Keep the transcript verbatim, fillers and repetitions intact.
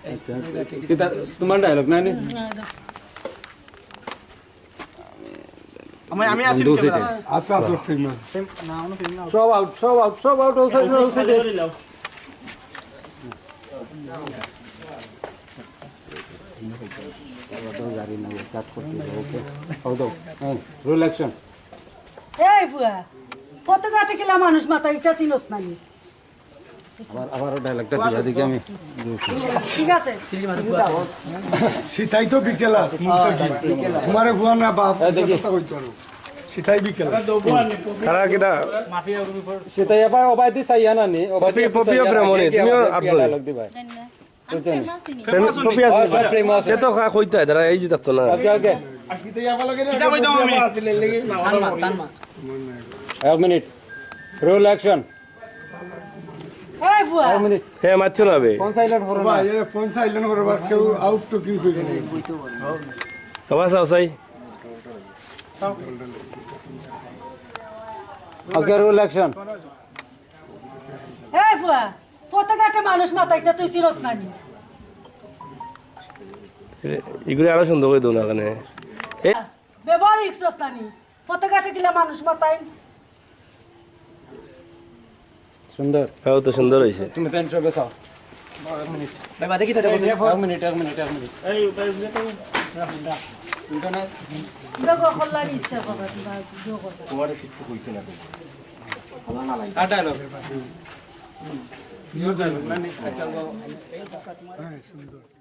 আচ্ছা, কিতা তুমার ডায়লগ না নি? আমি, আমি আছি বন্ধু ক্যামেরা। আচ্ছা, আচ্ছা, ফেমাস। সব আউট, সব আউট, সব আউট, আউট, আউট, আউট। গাড়ি নাই, কাট করতে হবে, ওকে। হ্যাঁ, রোল অ্যাকশন। এই ফুয়া, কত গাটে কিলা মানুষ মাথা ইটা চিনস না নি? আবার, আবার ডায়লগটা দিবা দেখি আমি। ঠিক আছে। সিতাই তো বিকেল আস, মুখ থাকি। তোমারে ফুয়া না বাপ, এই দেখি। কথা কইতে পারো। সিতাই বিকেল আস। তারা কিতা? সিতাই এবার ওবায়দি চাইয়া না নি, ওবায়দি পপি, পপি চাইয়া না, প্রেমনি, আগে তুমিও আবার আট জনে। ডায়লগ দিবা। প্রেম, পপি আছে। সব প্রেম আছে। এ তো খা-, কইতা, দাঁড়া, এই যে দেখতো না। ওকে, ওকে। কিতা কইতাম আমি? এক মিনিট। Roll action. এই বুয়া। এক মিনিট। হে, মাতিও না বে। ফোন সাইলেন্ট করো না। বাবা, এরা ফোন সাইলেন্ট করো, বাস কেউ আউট টকিং কইরে না। বাবা, চাও চাই। ওকে, রোল অ্যাকশন। এই বুয়া, কত গাটে মানুষ মাতাইতে তুই চিনস না নি? এগুলি আরো সুন্দর করে দো না কেনে। এ- ব্যবহার হিকছস না নি? পথে ঘাটে কিলা মানুষ মাতাইন? সুন্দর। হ্যাঁ, ও তো সুন্দর হইছে। তুমি টেনশন বেচাও। এক মিনিট। ভাই, বাদে কিতা দেখো? এক মিনিট, এক মিনিট, এক মিনিট। এই, ওটা এমনি তো। ইন্টারনেট। ইটা কল্লার ইচ্ছা কথা, কিবা ভিডিও কথা। তোমারে কিচ্ছু কইছে না তো। আর ডায়লগ। ইওর ডায়লগ, না, নি, একটা গো- হ্যাঁ, সুন্দর।